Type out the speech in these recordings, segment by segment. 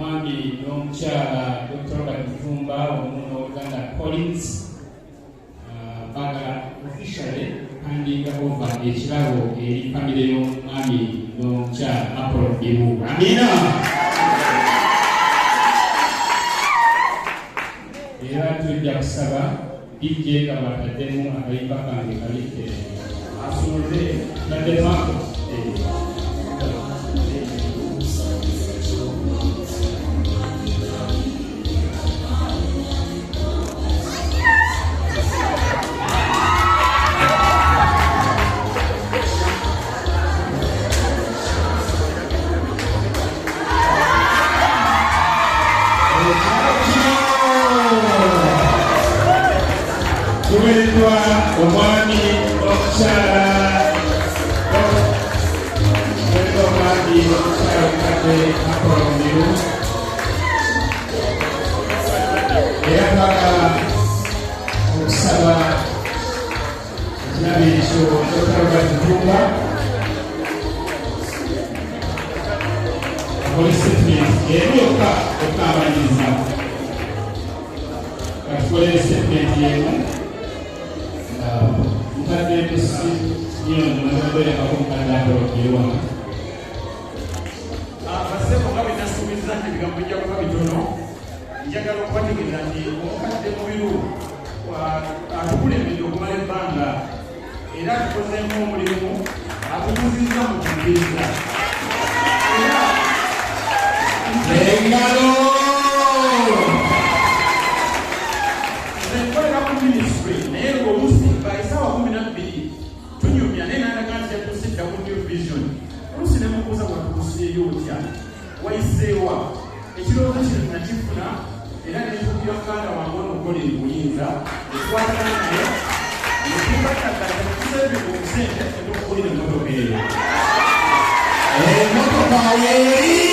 Omwami n'omukyala Dr. Robert Ntumba wamu n'Oluganda Collins baagala officially handinga over ekirabo eri famire y'omwami n'omukyala Apollo Mubiru. Amina. Era tujja kusaba DJ nga bw'ataddemu akayimba kange kalike asumulule taddemu ako. Kiweddwa omwami n'omukyala, kiweddwa omwami n'omukyala omukadde Apollo Mubiru. Era twagala okusaba ekirabo ekyo Dr. Robert Ntumba akole statement emu yokka okukambaliriza. Katukolere statement emu nga mukadde Musi nyono mukadde Apollo Mubiru wano. Basebo, nga bwe nasuubiza nti ebigambo bijja kuba bitono, njagala okubategeeza nti omukadde Mubiru atukulembedde okumala ebbanga era atukozeemu omulimu, atukuzirizza mu kukkiriza. Era Engalo! Nze nkolera ku ministry, naye oluusi ba essaawa 12 tunyumya, naye nandaga nti yatuuse dda ku New Vision. Oluusi ne mubuuza, watuuseeyo otya, wayiseewa? Ekirowoozo kino nakifuna era netuukira muganda wange ono Colin Buyinza, etukwatagana naye netubatakatusevinga obusente netukugulira emmotoka eyo. Emmotoka weeri!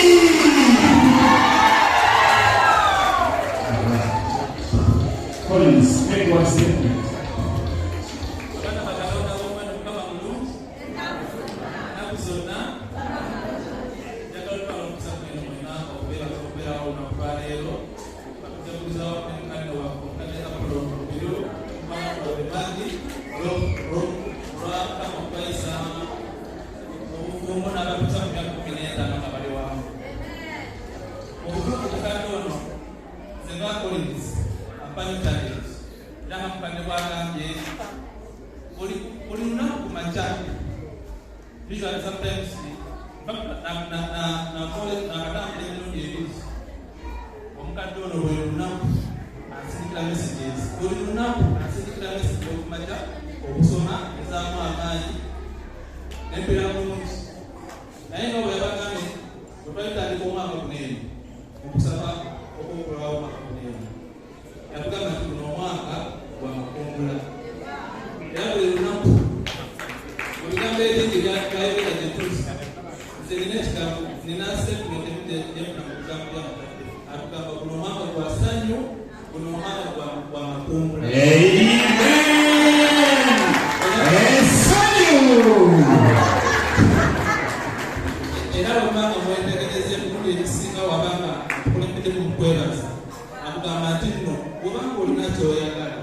Collins, make one statement. Abaana bakatonda b'omwana, Mukama mulungi ennaku zonna. Njagala otwala omukisa gweno mwena okubeera okubeerawo olunaku lwaleero okujaguliza ne mukadde waffe, omukadde Apollo Mubiru, omwana waffe Maggie, olwa Mukama okubayisa obufumbo n'abatuusa mu myaka 15 nga bali wamu mu butuufu. Mukadde ono, nze nga Collins ampanyo challenge, era nga mukadde bwagambye, buli lunaku ku makya, usually sometimes, in fact, nakatambula emirundi ebiri, omukadde ono buli lunaku ansindikira messages, buli lunaku ansindikira message okumakya okusoma ezaamu amaanyi nembeera bulungi. Naye nga bwe yabagambye, bwe twalitandika omwaka guno eno okusaba okwokulawo omwaka guno eno, yatugamba nti guno omwaka gwa makungula, era buli lunaku mu bigambo ebingi byayogera gye tuli. Nze nina ekigambo, nina statement emu gyemuna mu bigambo bya mukadde. Atugamba guno omwaka gwa ssanyu, guno omwaka gwa makungula. Amen! Essanyu! Era bwebanga mwetegereza, emirundi egisinga wabanga atukulembeddemu mu kwebaza, akugamba nti nno bwobanga olina kyoyagala,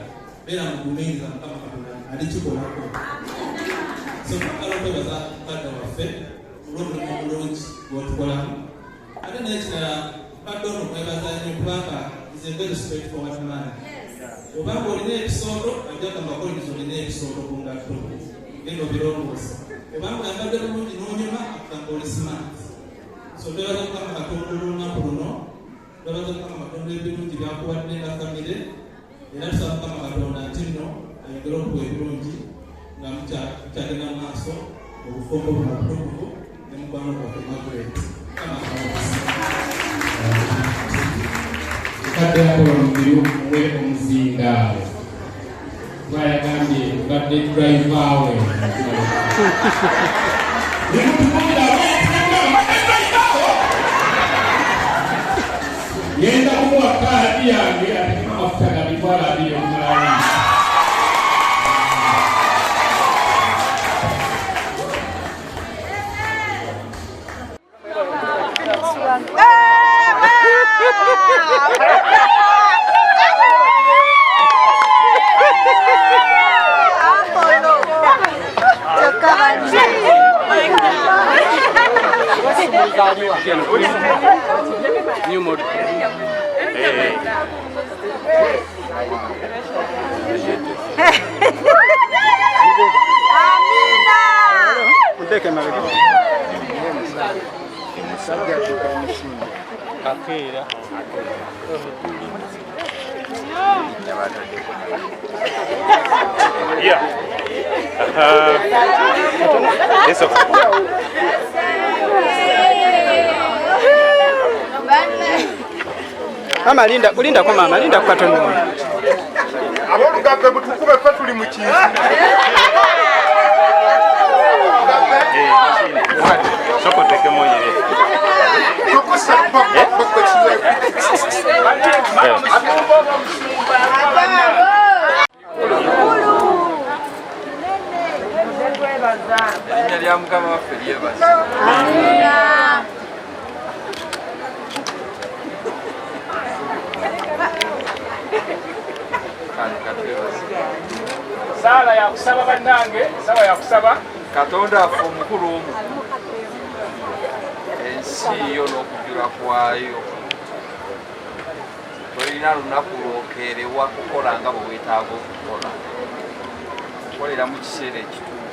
beera mugumiikiriza, Mukama Katonda alikikolako. So twagala okwebaza mukadde waffe olw'omulimu omulungi gw'otukolamu. Ate n'ekirala, mukadde ono mwebaza nnyo kubanga is a very straightforward man. Obanga olina ebisooto, ajja gamba, "Collins, olina ebisooto ku ngatto, genda obirongoosa." Obanga oyambadde bulungi n'onyuma, akugamba oli smart. So twebaza Mukama Katonda olw'olunaku luno, twebaza Mukama Katonda ebirungi byakuwadde nga famire, era tusaba Mukama Katonda nti nno ayongere okuwa ebirungi nga mukyagenda mu maaso obufumbo buno obutukuvu ne mukwano gwaffe Margaret. Mukama abawe. Mukadde Apollo Mubiru, muwe omuzindaalo kuba yagambye obadde driver we. Nimutukumira Ngenda kumuwa kaadi yange atekemu amafuta ga 20,000 okumala. Amen. New model. Amina. Akeera. Yeah. It's okay. Mama linda, ulinda kwa mama, linda kwa katono. Abolugabbe butukube ffe tuli mu kintu. Soko tekemo yere. Erinnya lya Mukama waffe lyebazibwe. Amina. Saala ya kusaba bannange, sawa ya kusaba. Katonda affe omukulu omu ensi yo n'okujula kwayo tolina lunaku lwokeerewa kukola nga bwe weetaaga okukola kukolera mu kiseera ekituufu.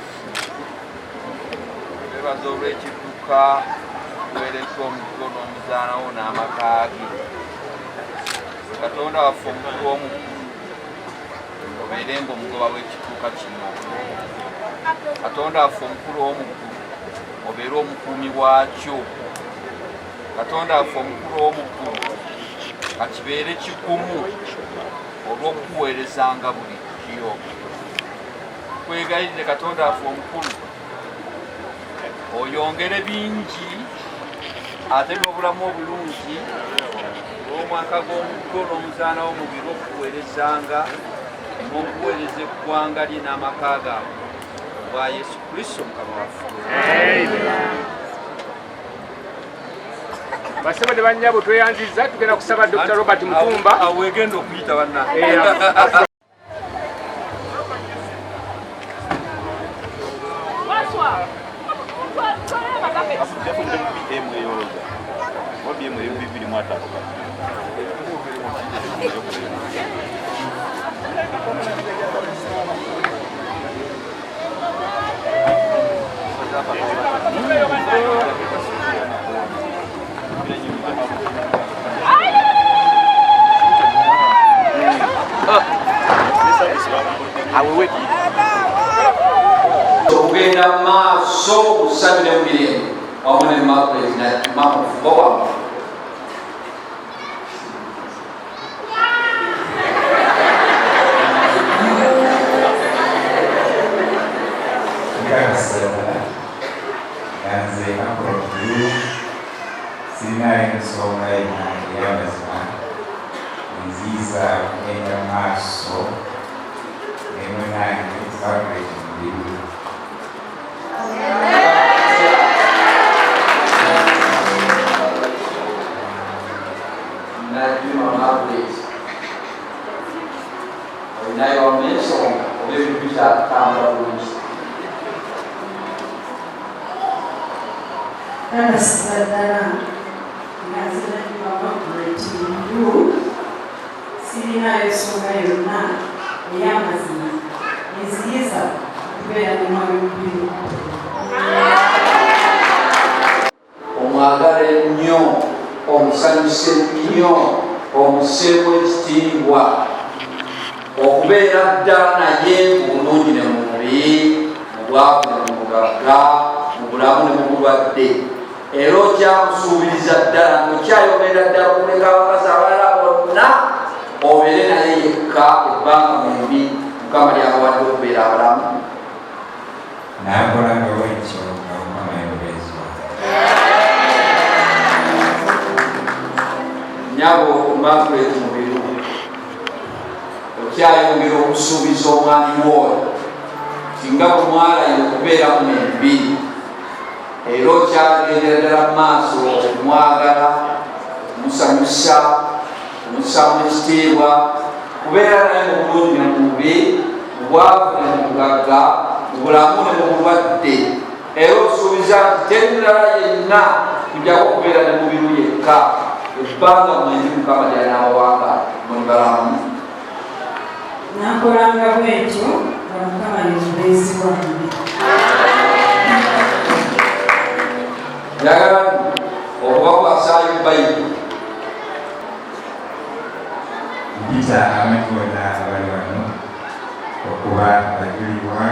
Twebaza olw'ekidduka tuweereddwa omugo n'omuzaanawo n'amaka ge. Katonda waffe omukulu omukulu obeerenga omugoba w'ekidduka kino. Katonda waffe omukulu omukulu obeere omukuumi waakyo. Katonda waffe omukulu omukulu kakibeere kikumu olw'okukuweerezanga bulijjo. Twegayirire Katonda waffe omukulu oyongere bingi ate n'obulamu obulungi olw'omwaka gw'omuggo n'omuzaana w'omubiri okukuweerezanga n'okuweereza eggwanga lye n'amaka gaabwe bwa Yesu Kristo Mukama waffe. Basebo ne bannyabo tweyanzizza, tugenda kusaba Dr. Robert Mutumba. Awo wegenda okuyita bannange. Okugenda maaso busabire mu mirembe wamu ne Margaret wammwe. Nze Apollo sirina ensonga yonna ey'amazima nziza okugenda mu maaso ne munnange Margaret Mubiru. Najjuma Margaret olinayo wamu n'ensonga oba ebintu bikyatambula bulungi? Nabasiza ddala nga nze Najjuma Margaret Mubiru sirinayo ensonga yonna ey'amazima enziyiza okubeera ne Mwami Mubiru. Omwagale nnyo, omusanyuse nnyo, omusseemu ekitiibwa, okubeera ddala naye mu bulungi ne mu bubi, mu bwavu ne mu bugagga, mu bulamu ne mu bulwadde. Era okyamusuubiriza ddala ng'okyayongera ddala okuleka abakazi abalala bonna obeere naye yekka ebbanga mwembi Mukama ly'abawadde okubeera abalamu. Naakola nga bwentyo nga Mukama ye mubeezi wange. Nnyabo Margaret Mubiru, okyayongera okusuubiza omwami wo oyo nti nga bwe mwalayira okubeera mwembi, era okyagendera ddala mu maaso okumwagala, okumusanyusa, okumussaamu ekitiibwa, kubeera naye mu bulungi ne mu bubi, mu bwavu ne mu bugagga, mu bulamu ne mu bulwadde. Era osuubiza nti teri mulala yenna kujja Okujjako okubeera ne Mubiru yekka ebbanga mwenzi Mukama ly'anaabawanga muli balamu. Nakolanga bwentyo nga Mukama ye mubeezi wange. Njagala okubakwasaayo Bayibuli. Mpita abantu bonna abali wano okuba abajulirwa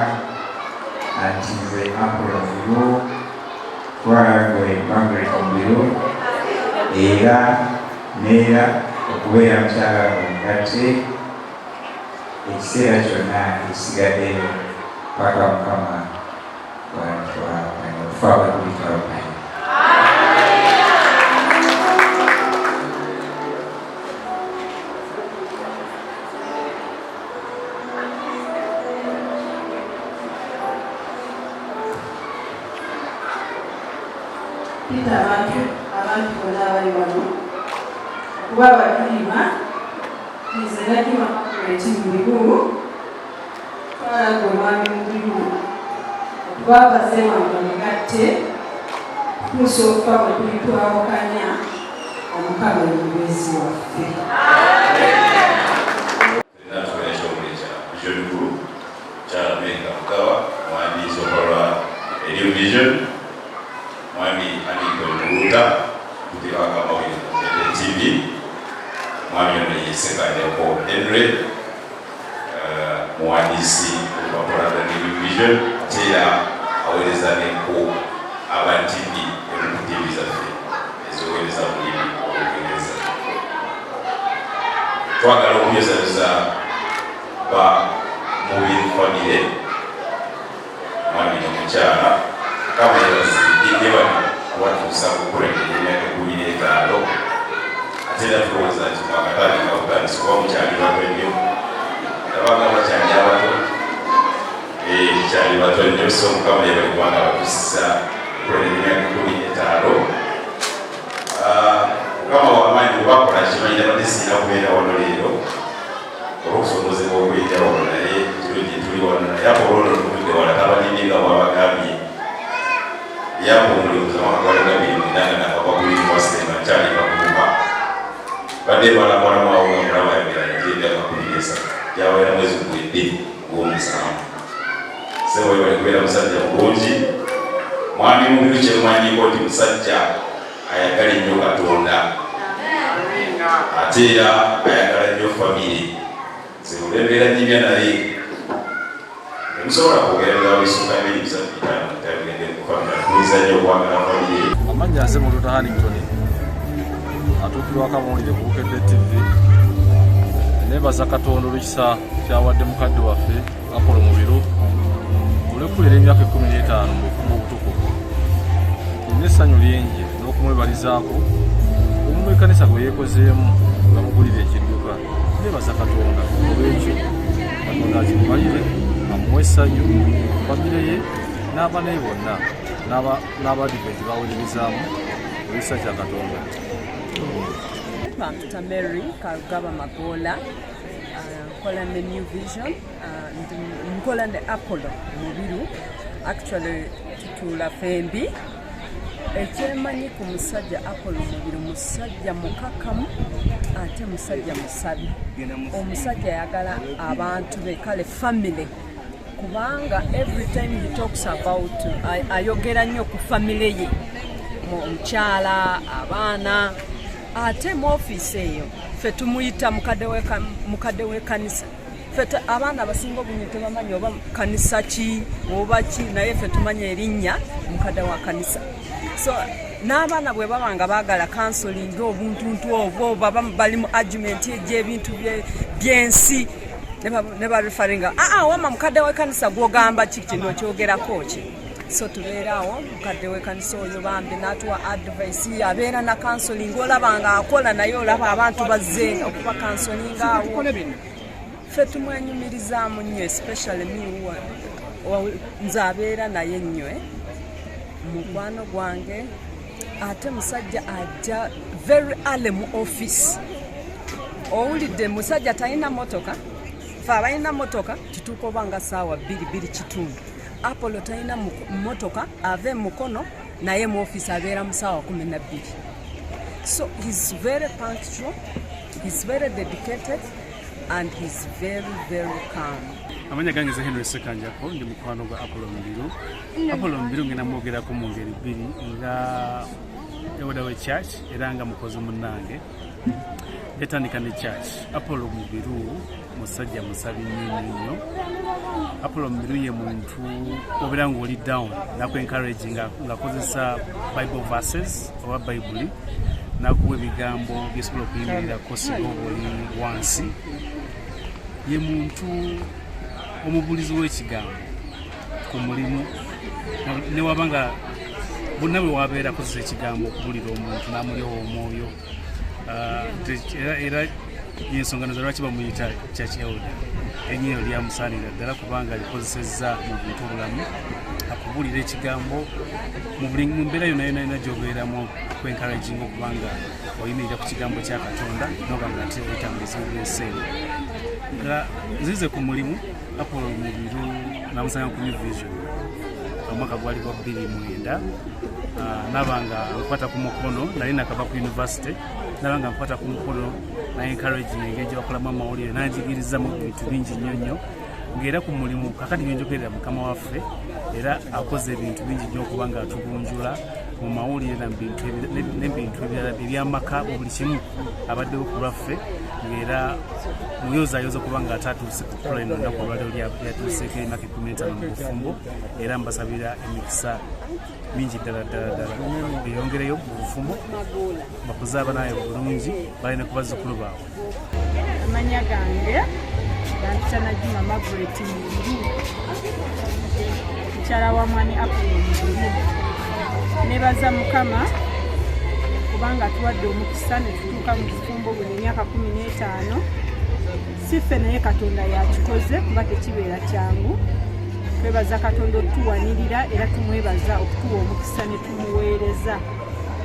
anti nze Apollo Mubiru, twala gwe Margaret Mubiru era neera okubeera mukyala omugatte ekiseera kyonna ekisigaddeyo paka Mukama bw'alitwawukanya okufa bwe kulitwawukanya. Peter abantu abantu bonna abali wano okuba abajulirwa nze Najuma Margaret Mubiru twala gwe mwami Mubiru okuba abaze wange omugatte kutuusa okufa bwe tuli twawukanya Omukama ye mubeezi waffe. Ffenna tukola ekitongole kya Vision Group. Mukyala Mary Kamugaba, omuwandiisi okola e New Vision, Mwami Hannington Muwuuta, okuteekako amawulire ku Bukedde TV, Mwami ono ye Ssekanyoko Henry, muwandiisi olupapula lwa New Vision ate era aweereza ne ku Urban TV, emu ku ttiivi zaffe eziweereza mu lulimi Olungereza. Twagala okuyozayoza ba Mubiru famire, mwami n'omukyala. Mukama yebale kubatuusa ku kulengera emyaka 15 ate era tulowooza nti mwakatandika butandisi kuba mukyali bato nnyo, ndabanga bakyali abato, mukyali bato nnyo. So Mukama yebale kubanga abatuusizza kulengera emyaka 15. Mukama wamaanyi kubakola kimanyi nabadde sirina kubeera wano leero olw'okusomozebwa okw'enjawulo, naye kiro gye tuli wano naye akoloono tuvudde wala tabalindye nga bwabagambye yampa omulimu zamwaka gwali gwa 2009 nga nakava ku yunivasite nga nkyali bavubuka badde balamwalamu awo nga mulaba yogera nti emyaka 13 gyawera mwezi guwedde ogw'omusanvu. Ssebo webale kubeera musajja mulungi. Mwami Mubiru kyemmanyiiko nti musajja ayagala ennyo Katonda ate era ayagala nnyo famire. Nze olw'embeera nnyimya naye temusobola kwogera bigambo bisukka bibiri bisatu bitaano mutayogedde ku famire. Atukuliza nnyo okwagala famire. Amannya nze Mutota Hannington atuukirwako amawulire ku Bukedde TV. Neebaza Katonda olw'ekisa kyawadde mukadde waffe Apollo Mubiru olw'okukolera emyaka 15 mu bufumbo obutukuvu. Nina essanyu lingi n'okumwebalizaako omulimu ekkanisa gwe yeekozeemu bamugulira ekidduka. Neebaza Katonda olw'ekyo. Katonda akimumalire, amuwe essanyu, famire ye n'abaana be bonna n'Abadiventi baweererezaamu olw'ekisa kya Katonda. Bampita Mary Karugaba Magoola, nkola ne New Vision, nkola ne Apollo Mubiru. Actually tutuula fembi. Ekyemanyi ku musajja Apollo Mubiru, musajja mukakamu ate musajja musabi, omusajja ayagala abantu be, kale family, kubanga every time he talks about, ayogera nnyo ku family ye, omukyala, abaana. Ate mu ofiisi eyo ffe tumuyita mukadde w'ekkanisa. Ffe abaana abasinga obungi tebamanyi oba kanisa ki oba ki, naye ffe tumanya erinnya mukadde wa kanisa. So n'abaana bwe baba nga baagala counseling, obuntuntu obwo, baba bali mu argument egy'ebintu by'ensi, ne bareferringa, aa wama mukadde w'ekkanisa gw'ogamba ki kino kyogerako ki? So tubeeraawo mukadde w'ekkanisa oyo bambi n'atuwa advice, abeera na counseling, olaba nga akola naye olaba abantu bazze okuba counseling awo. Ffe tumwenyumirizaamu nnyo, especially me, nze abeera naye nnyo, mukwano gwange. Ate musajja ajja very early mu office. Owulidde, musajja talina motoka. Fe abalina motoka tutuuka oba nga saawa 2, 2:15. Apollo talina motoka, ava emukono. Naye mu office abeera mu ssaawa 12. So he's very punctual, he's very dedicated, and he's very, very calm. Amanya gange ze Henry Sekanjako, ndi mukwano gwa Apollo Mubiru. Apollo Mubiru ngenda mwogerako mu ngeri bbiri, nga elder we church era nga mukozi munnange. Yatandika ne church. Apollo Mubiru musajja musabi nnyo nnyo. Apollo Mubiru ye muntu obeera ng'oli down, naku encouraging ng'akozesa Bible verses oba Bayibuli, nakuwa ebigambo by'osobola okuyimirirako singa oba oli wansi. Ye muntu omubuulizi w'ekigambo ku mulimu, ne waba nga bonna bwe wabeera akozesa ekigambo okubulira omuntu n'amulyowa omwoyo. Era y'ensonga nazo lwaki bamuyita church elder. Erinnya eryo lyamusaanira ddala kubanga likozesezza mu buntu obulamu, akubuulira ekigambo mu buli mu mbeera yonna yonna yonna gy'obeeramu, ku encouraging okubanga oyimirira ku kigambo kya Katonda n'oba nga ate oyita mu bizibu by'ensi eno. Nga nzize ku mulimu, Apollo Mubiru namusanga ku New Vision omwaka gwali gwa 2009. Naba nga nkwata ku mukono, nali nakava ku university, naba nga nkwata ku mukono na encouraging engeri gye bakolamu amawulire, nanjigiriza mu bintu bingi nnyo nnyo. Ng'era ku mulimu kakati ngenjogerera mukama waffe, era akoze ebintu bingi nnyo okuba nga atugunjula mu mawulire n'ebintu ebirala eby'amaka, mu buli kimu abaddewo ku lwaffe. Ng'era muyozaayoza okuba nga ate atuuse ku kukola eno olunaku olwaleero lyatuuseeko emyaka 15 mu bufumbo. Era mbasabira emikisa mingi ddala ddala ddala, beyongereyo mu bufumbo, bakuze abaana baabwe bulungi, balina ku bazzukulu baabwe. Amanya gange bampita Najjuma Margaret Mubiru, mukyala wa mwami Apollo Mubiru. Nebaza Mukama kubanga atuwadde omukisa ne tutuuka mu bufumbo buno emyaka 15. Si ffe naye Katonda yakikoze, kuba tekibeera kyangu. Twebaza Katonda otuwanirira, era tumwebaza okutuwa omukisa ne tumuweereza,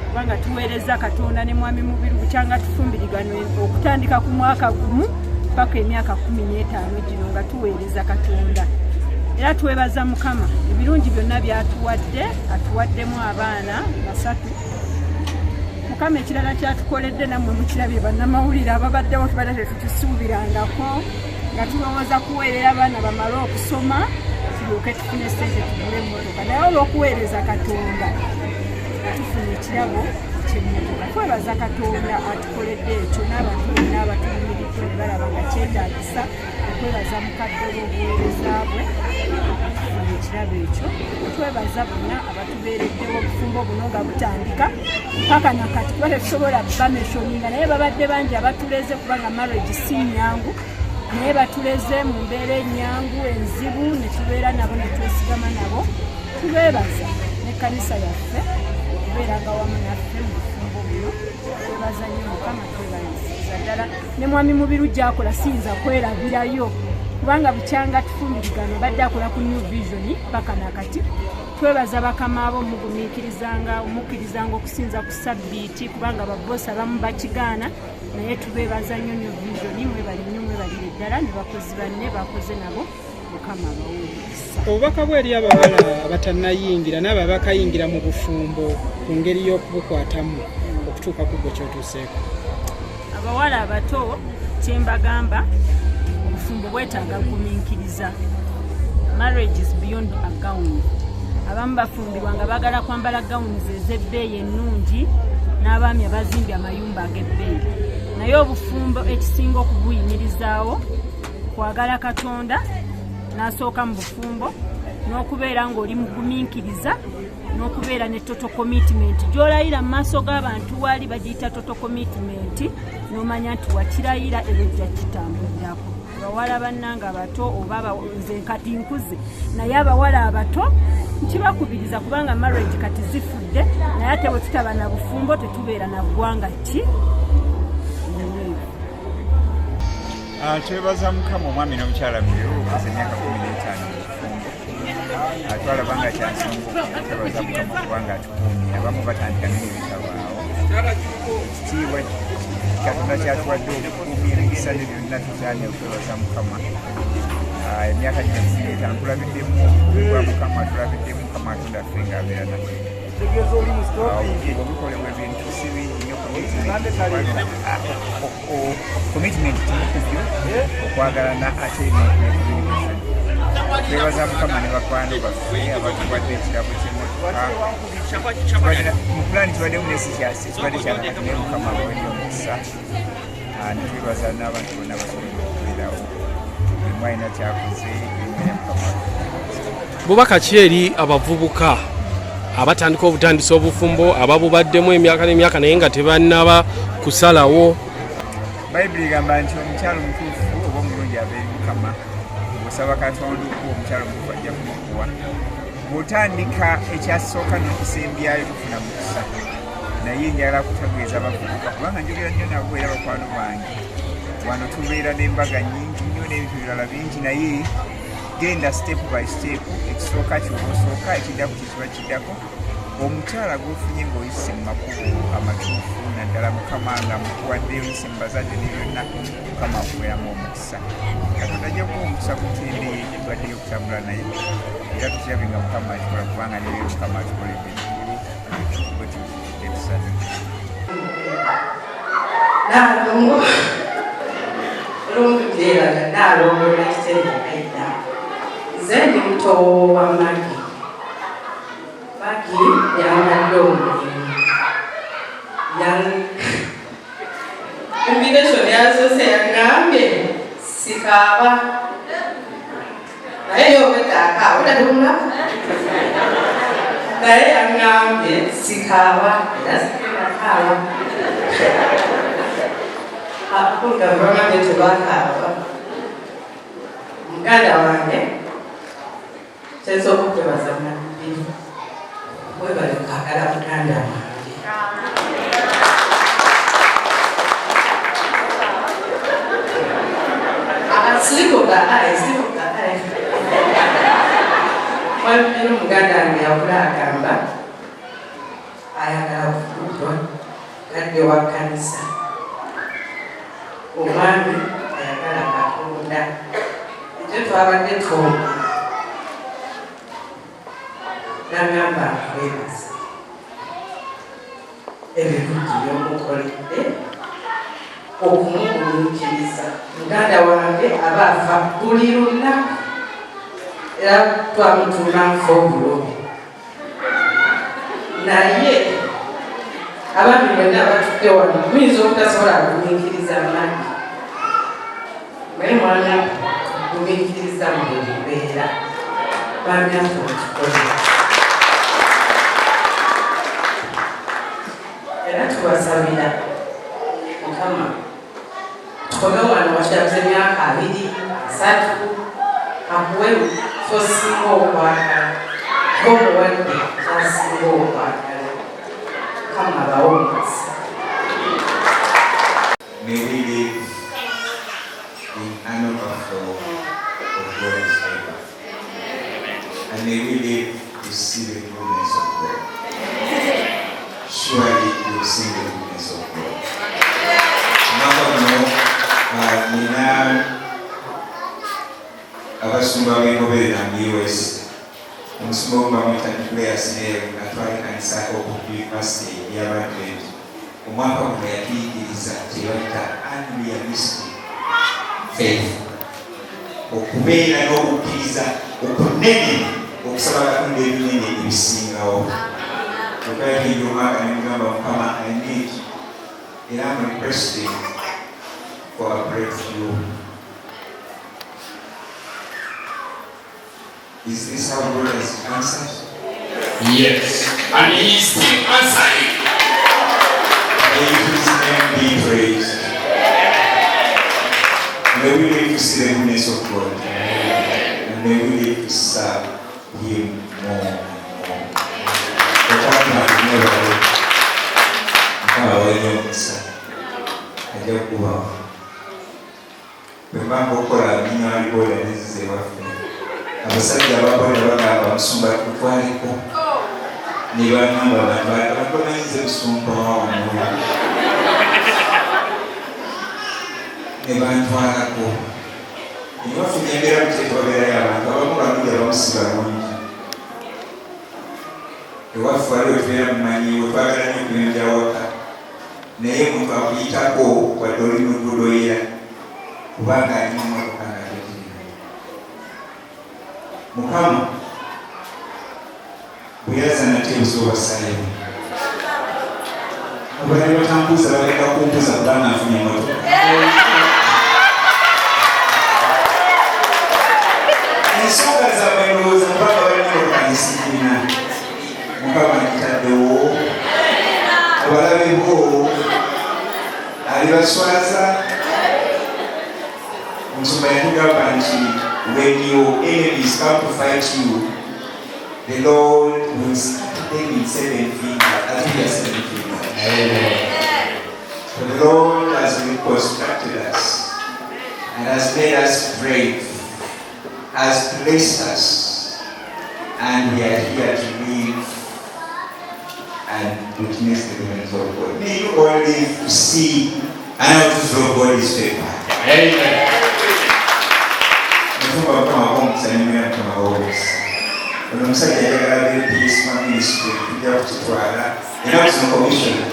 kubanga tuweereza Katonda ne mwami Mubiru bukyanga tufumbiriganwe okutandika ku mwaka gumu paka emyaka 15 gino nga tuweereza Katonda. Era twebaza Mukama ebirungi byonna byatuwadde, atuwaddemu abaana 3. Mukama ekirala kyatukoledde nammwe mukirabye bannamawulire ababaddewo, tubadde tetukisuubirangako nga tulowooza kuweerera abaana bamale okusoma tulyoke tufune ssente tugule emmotoka, naye olw'okuweereza Katonda nga tufuna ekirabo ky'emmotoka. Twebaza Katonda atukoledde ekyo, n'abantu bonna abatuyimiridde ne balaba nga kyetaagisa okwebaza mukadde olw'obuweereza bwe tufuna ekirabo ekyo. Twebaza bonna abatubeereddewo obufumbo buno nga butandika paka nakati, kuba tetusobola bameshoninga, naye babadde bangi abatuleze, kubanga marriage si nnyangu, naye batuleze mu mbeera ennyangu enzibu ne tubeera nabo ne twesigama nabo. Tubeebaza n'ekkanisa yaffe okubeeranga wamu naffe mu bufumbo buno. Twebaza nnyo Mukama, twebaza ddala ne mwami Mubiru gy'akola siyinza kwerabirayo, kubanga bukyanga tufumbiriganwa badde akola ku New Vision paka nakati. Twebaza bakama abo mugumiikirizanga, omukkirizanga okusinza ku sabbiiti, kubanga baboosi abamu bakigaana, naye tubeebaza nnyo New Vision, mwebali nnyo, mwebalire ddala ne bakozi banne bakoze nabo. Mukama abawe omukisa. Obubaka bwe eri abawala abatannayingira n'abo abakayingira mu bufumbo ku ngeri y'okubukwatamu okutuuka ku gwe kyotuuseeko. Abawala abato kyembagamba, obufumbo bwetaaga kugumiikiriza. Marriage is beyond a gown. Abamu bafumbirwa nga baagala kwambala gowns ez'ebbeeyi ennungi n'abaami abazimbye amayumba ag'ebbeeyi, naye obufumbo ekisinga okubuyimirizaawo kwagala Katonda n'asooka mu bufumbo, n'okubeera ng'oli mugumiikiriza, n'okubeera ne total commitment gy'olayira mu maaso g'abantu, waali bagiyita total commitment, n'omanya nti wakirayira era ojja kitambulirako. Abawala bannange abato oba nze kati nkuze, naye abawala abato nkibakubiriza, kubanga marriage kati zifudde, naye ate bwe tutaba na bufumbo tetubeera na ggwanga ki. Twebaza Mukama omwami n'omukyala Mubiru okuza emyaka 15 mu bufumbo. Twalaba nga kyansonga okwebaza Mukama kubanga atukuumye. Abamu batandika naye bitabaawo. Ekitiibwa Katonda kyatuwadde obukuumi, emikisa ne byonna, tusaanye okwebaza Mukama. Emyaka gino 15 tulabiddemu obukulu bwa Mukama, tulabiddemu Mukama Katonda ffe ng'abeera naffe. Obufumbo bukolebwa ebintu si bingi nnyo, commitment kimu ku byo, okwagalana ate ne communication. Twebaza Mukama ne bakwano baffe abatuwadde ekirabo ky'emmotoka. Mu pulaani kibaddemu nesikyasi kibadde kyanakati, naye Mukama abawadde omukisa. Netwebaza n'abantu bonna basobodde okubeerawo, buli alina kyakoze emere Mukama. Bubaka ki eri abavubuka abatandika obutandisa obufumbo, ababubaddemu emyaka n'emyaka naye nga tebannaba kusalawo? Bayibuli egamba nti omukyalo omutuufu oba omulungi ava eri Mukama. Bw'osaba Katonda okuwa omukyalo omutuufu, ajja kumukuwa. Bw'otandika ekyasooka n'okisembyayo, tufuna mukisa. Naye njagala kutegeeza abavubuka, kubanga njogera nnyo nabo era bakwano bange. Wano tubeera n'embaga nnyingi nnyo n'ebintu birala bingi, naye genda step by step. Ekisooka kyoba osooka, ekiddako kyekiba kiddako. Omukyala gw'ofunye ng'oyise mu makubo amatuufu, naddala Mukama nga mukuwadde, oyise mu bazadde ne byonna, Mukama akubeeramu omukisa. Katonda ajja kuwa omukisa gutendeye tubaddeyo okutambula naye, era tukirabe nga Mukama akikola, kubanga nebyo Mukama akikoledde eggulu bwe tutusanyuka. Naalongo olw'omuteeraga, Naalongo Nakitende Aida. Nze ndi muto wa Magi. Magi yambadde omulimu. Invitation yasoose yagambye sikaaba, naye yobedde akaaba otatulaba, naye yaŋŋambye sikaaba era sigenda kaaba. Abakunga bagambye tebakaaba. Muganda wange, kyensooka okwebaza Nabbi, webale kwagala muganda wange. Slip of the eye, slip of the eye. Mwami muganda wange yakula agamba ayagala kufumbirwa gadde wa kkanisa, omwami ayagala Katonda. Ekyo twabadde twogera, nagamba nkwebaza ebirungi byomukoledde okumuguluukiriza. Muganda wange aba afa buli lunaku, era twamutuuma nfa obulobi. Naye abaami bwenna abatudde wano muyinza obutasobola kugumiikiriza Magi, naye mwana gumiikiriza mu buli mbeera. Baami afe mutukole, era tubasabira Mukama tukome wano wakirabuza emyaka 20, 30, akuwe kyosinga okwagala, omuwadde kyasinga okwagala. Mukama abawe omukisa. May we live in an overflow of God's favor. And may we live to see the goodness of God. Surely we will see the goodness of God. Omwaka guno nina abasumba b'engoberera mu US. Omusumba omu bamuyita Nicholas Snell, atwala ekkanisa Hope University ey'Abadvent. Omwaka guno yatuyigiriza kye bayita unrealistic faith, okubeera n'okukkiriza okunene okusaba Katonda ebinene ebisingawo. Kyokka yatuyingira omwaka ne mugamba, Mukama, I need, era I'm requesting for a breakthrough. Is this how God has answered? Yes, and he is still answering. May his name be praised. May we live to see the goodness of God. And may we live to serve him more and more. Okwatula Mukama abawe omukisa, ajja kukubawo. Bwe mbanga okukola ninywa boda neziza ewaffe, abasajja ababoda bagamba, "Musumba, tutwaleko." Ne bagamba abantu, abantu bamanyize musumba wawano, ne bantwalako ewaffe. Nembeera mukyetwabeerayo abantu abamu balungi, abamu si balungi. Ewaffe waliwo tubeera mumanyiwo, twagala nnyo okuyonja waka, naye omuntu akuyitako wadde oli mugudoyera kubanga alina emmotoka nga togirina. Mukama bwe yazza nate ebusooba Sayoni, abali batambuza bagenda kumbuza kubanga nfunye emmotoka. Ensonga zammwe ndowooza kubanga balina emmotoka nsigirina. Mukama agitaddewo, abalabe bo alibaswaza. Omusumba yatugamba nti when your enemies come to fight you, the Lord will scatter them in seven fingers. I think they are seven fingers. For the Lord has reconstructed us and has made us brave, has placed us, and we are here to live and witness the goodness of God. May you all live to see and outflow of God's favor. Amen. Mutumba Mukama w'omukisa nemera Mukama w'omukisa. Ono omusajja ayagala abeere PS wa ministry, tujja kukitwala. Ennaku zino commissioner,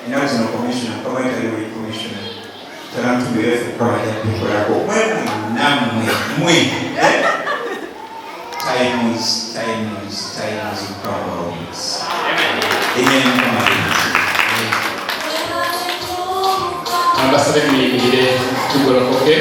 ennaku zino commissioner, Mukama yetaliwo ye commissioner. Kyala mutumbe byaffe Mukama ajja kubikolako. Mwe mwenna mmwe, mmwe, eh? Times, times, times Mukama w'omukisa. Amen. Mukama w'omukisa. Ambasabe muyimirire, tugolokoke.